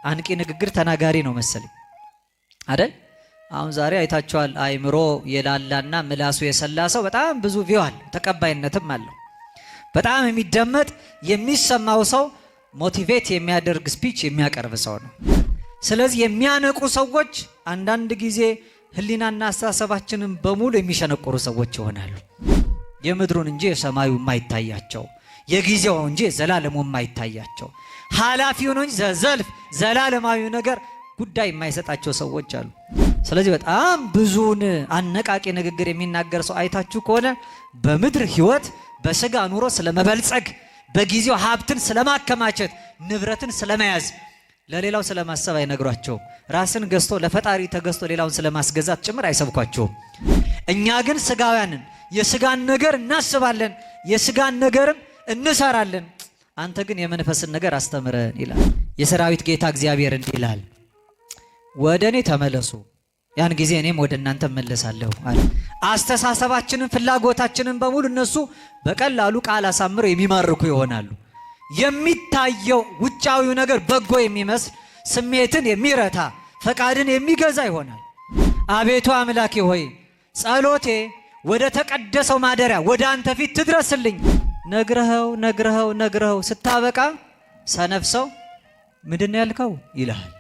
አንቂ ንግግር ተናጋሪ ነው መሰለኝ አይደል? አሁን ዛሬ አይታችኋል። አይምሮ የላላና ምላሱ የሰላ ሰው በጣም ብዙ view አለው፣ ተቀባይነትም አለው። በጣም የሚደመጥ የሚሰማው ሰው motivate የሚያደርግ speech የሚያቀርብ ሰው ነው። ስለዚህ የሚያነቁ ሰዎች አንዳንድ ጊዜ ሕሊናና አስተሳሰባችንን በሙሉ የሚሸነቁሩ ሰዎች ይሆናሉ። የምድሩን እንጂ የሰማዩ የማይታያቸው፣ የጊዜው እንጂ የዘላለሙ የማይታያቸው፣ ኃላፊው ነው እንጂ ዘዘልፍ ዘላለማዊው ነገር ጉዳይ የማይሰጣቸው ሰዎች አሉ። ስለዚህ በጣም ብዙውን አነቃቂ ንግግር የሚናገር ሰው አይታችሁ ከሆነ በምድር ሕይወት በስጋ ኑሮ ስለመበልጸግ፣ በጊዜው ሀብትን ስለማከማቸት፣ ንብረትን ስለመያዝ፣ ለሌላው ስለማሰብ አይነግሯቸውም። ራስን ገዝቶ ለፈጣሪ ተገዝቶ ሌላውን ስለማስገዛት ጭምር አይሰብኳቸውም። እኛ ግን ስጋውያንን የስጋን ነገር እናስባለን፣ የስጋን ነገርም እንሰራለን። አንተ ግን የመንፈስን ነገር አስተምረን ይላል። የሰራዊት ጌታ እግዚአብሔር እንዲህ ይላል፣ ወደ እኔ ተመለሱ፣ ያን ጊዜ እኔም ወደ እናንተ እመለሳለሁ አለ። አስተሳሰባችንን ፍላጎታችንን በሙሉ እነሱ በቀላሉ ቃል አሳምረው የሚማርኩ ይሆናሉ። የሚታየው ውጫዊው ነገር በጎ የሚመስል፣ ስሜትን የሚረታ፣ ፈቃድን የሚገዛ ይሆናል። አቤቱ አምላኬ ሆይ፣ ጸሎቴ ወደ ተቀደሰው ማደሪያ ወደ አንተ ፊት ትድረስልኝ። ነግረኸው ነግረኸው ነግረኸው ስታበቃ ሰነፍ ሰው ምንድን ነው ያልከው ይልሃል።